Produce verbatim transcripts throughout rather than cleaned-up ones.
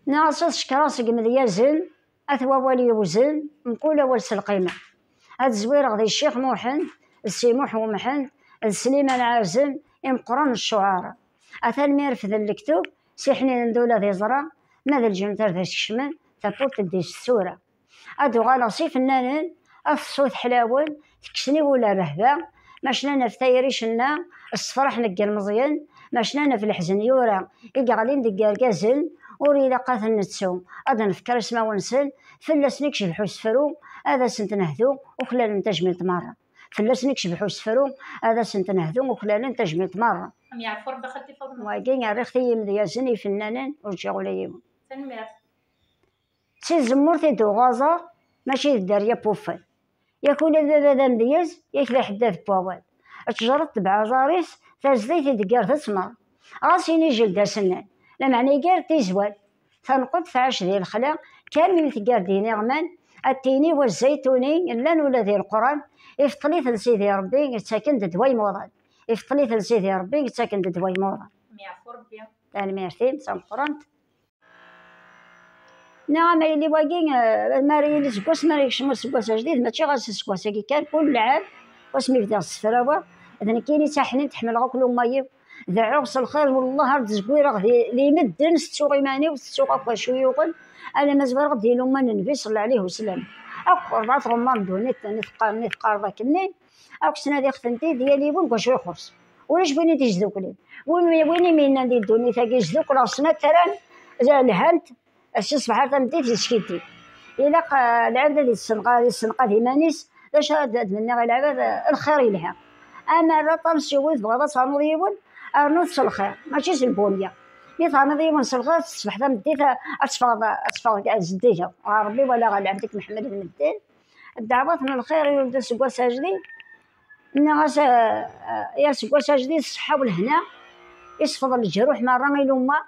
Nniɣ-as ad cekkreɣ seg imedyazen, at wawal yewzen, mkul awal s lqima. Ad zwireɣ di Ccix Muḥend, d Si Muḥ Umḥend, d Sliman Ɛazem, imeqqranen n ccuɛara. Atan mi refden lektub, s iḥninen d ula d iẓra, ma d lǧennet ar d as-kecmen, tawwurt teddi s tsura. Ad uɣaleɣ s ifennanen, ad teṣṣut ḥlawen, tekksen i wul rrehba, ma cnan ɣef tayri cenna, ssefraḥen deg yilmeẓyen, ma cnan ɣef leḥzen yura, i yeɣlin deg yergazen, ur ilaq ad ten-nettu, ad nefker ismawen-nsen, fell-asen i yecbeḥ usefru, ad asent-nehdu, uklalen tajmilt merra. Fell-asen i yecbeḥ usefru, ad asent-nehdu, uklalen tajmilt merra. Am yeɛfu Rebbi a xalti Faḍma. Wagi rriɣ-t i yimedyazen, ifennanen, ur ǧǧiɣ ula yiwen. Tanemmirt. D tizemmurt i d-uɣaẓeɣ, mačči d dderya n wuffal. Yak ula d baba d amedyaz, yak d aḥeddad n wawal. Ttejṛa tebɛ aẓar-is, tazdayt i d-teggar tettmer. Ɣas ini jeld asennan, lameɛna iger tizwal. Tanqeḍt tɛac di lexla, kamil teggar-d iniɣman, ad tini wa zzaytuni, llan ula di Leqran, ifeṭṭel-iten Sidi Ṛebbi, ttaken-d ddwa imuḍan. Ifeṭṭel-iten Sidi Ṛebbi, ttaken-d ddwa imuḍan. Am yeɛfu Rebbi. Tanemmirt-im, d tameqqrant. Nniɣ-am a yelli wagi, eh, mi ara yili seg wass mi ara yekcem useggas ajdid, mačči ɣas aseggas-agi kan, kul lɛam, wasmi bdiɣ ssefraweɣ, d nekkini d taḥnint, ḥemmleɣ akk lumma-iw, deɛɛuɣ s lxir, wellah ar d-zwireɣ di, di medden, tettuɣ iman-iw, tettuɣ akk acu yuɣen, alamma zwireɣ di lumma n Nnbi ṣella ɛlih usellam. Akk rebɛa tɣemmar n ddunit, nni teqqar, nni teqqareḍ akkenni, akk ttnadiɣ-tent-id, yal yiwen deg wacu ixuṣṣ. Ulac win i d-yesduklen. Win, win i m-yennan di ddunit-agi, sdukleɣ snat tran, lhant, si ṣṣbeḥ ar tameddit yeskiddib. Ilaq, eh, lɛebd ad yessenqa-, yessenqad iman-is, d acu ad, ad d-menniɣ i lɛebd, eh, lxir yelha. Amer aṭan s yiwet tebɣiḍ ad ternuḍ yiwen, rnu-t s lxir, mačči s lbunya. Mi terniḍ yiwen s lxir, ṣṣbeḥ tameddit, eh, ad teffɣeḍ, ad teffɣeḍ, ad zeddigeḍ ɣer Rebbi wala ɣer lɛebd-ik Mḥemmed d medden. Ddeɛwat n lxir i ur d aseggas ajdid. Nniɣ-as, eh, eh, i aseggas ajdid ṣṣeḥḥa u lehna, isfeḍ leǧruḥ merra i lumma,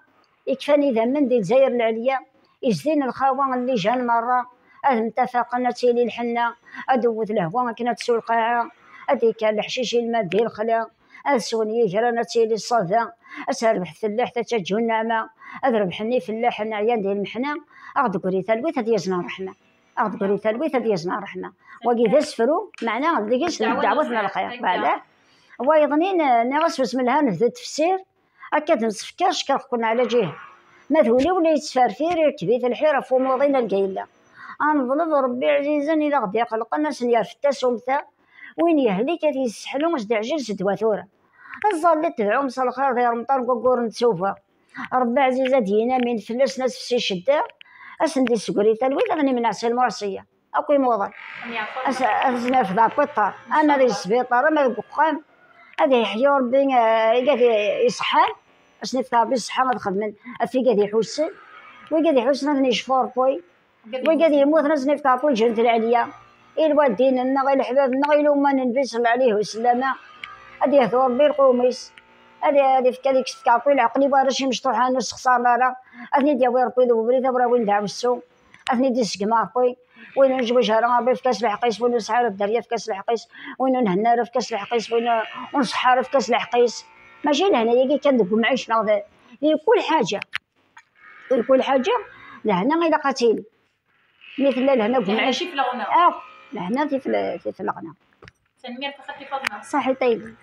ikfan idammen di Lezzayer Lɛelya, izdin lxawa n lijan merra, ad mtafaqen ad tili lḥenna, ad tewwet lehwa akken ad tsu lqaɛa, ad d-yekker leḥcic ilmad di lexla, ad swen yigran ad tili ṣṣada, ad terbeḥ tellaḥt ad taǧǧu nneɛma, ad rebḥen ifellaḥen ɛyan di lmeḥna, ad ɣ-d-tegri talwit ad yazen ṛṛeḥma. Ad ɣ-d-tegri talwit ad yazen ṛṛeḥma. Wagi d asefru, meɛna deg-s d ddeɛwat n lxir. Beɛda, wayeḍnin, eh, nniɣ-as usmelhan d tefsir, akka d-nettfekkir cekkreɣ-ken ɛla ǧiha. Ma d wul-iw la yettferfir, irkeb-it lḥir ɣef umuḍin alga yella. Ad neḍleb Rebbi ɛzizen i d aɣ-d-iqelqen, ad sen-yerfed tasumta, win yehlik ad yesseḥlu s-d-iɛjel s ddwa tura. Ẓẓallit tedɛum s lxir di remṭan n waggur n ttuba. Rebbi ɛziz ad d-yini amin fell-asen asefsi ccedda, ad sen-d-issegri talwit, ad nemneɛ si lmurṣiyya. Akk imuḍan. Ad s-, ad sen-irfed ɣef wiṭṭar, ama di sbiṭar, ama deg uxxam. Ad iḥyu Rebbi, eh, igad i-, iṣeḥḥan, ad sen-ifk Rebbi ṣṣeḥḥa ad xedmen ɣef igad iḥussen. Wigad iḥussen ad ten-icfu Rebbi. Wigad yemmuten ad sen-ifk Rebbi lǧennet lɛelya. I lwaldin-nneɣ, i leḥbab-nneɣ, i lumma n Nnbi ṣella ɛlih usellam. Ad yehdu Rebbi lqum-is. Ad, ad ifk, ad ifk Rebbi leɛqel i warrac imecṭuḥen ur sexṣaren ara. Ad ten-id-yawi Rebbi d ubrid awrawin d aɛwessu. Ad ten-id-isegma Rebbi. Win ur nezwiǧ ara, Rebbi ifk-as leḥq-is, win ur nesɛi ara dderya, ifk-as leḥq-is, win ur nhenna ara, ifk-as leḥq-is, win ur nṣeḥḥa ara, ifk-as leḥq-is. Mačči lehna-agi kan deg umɛic, neɣ d, di kul ḥaǧa. Di kul ḥaǧa, lehna ilaq ad tili. Mi tella lehna deg umɛic. Lehna tif leɣna. Akk, lehna tif le-, tif leɣna. Tanemmirt a xalti Faḍma. Ṣaḥit a yelli.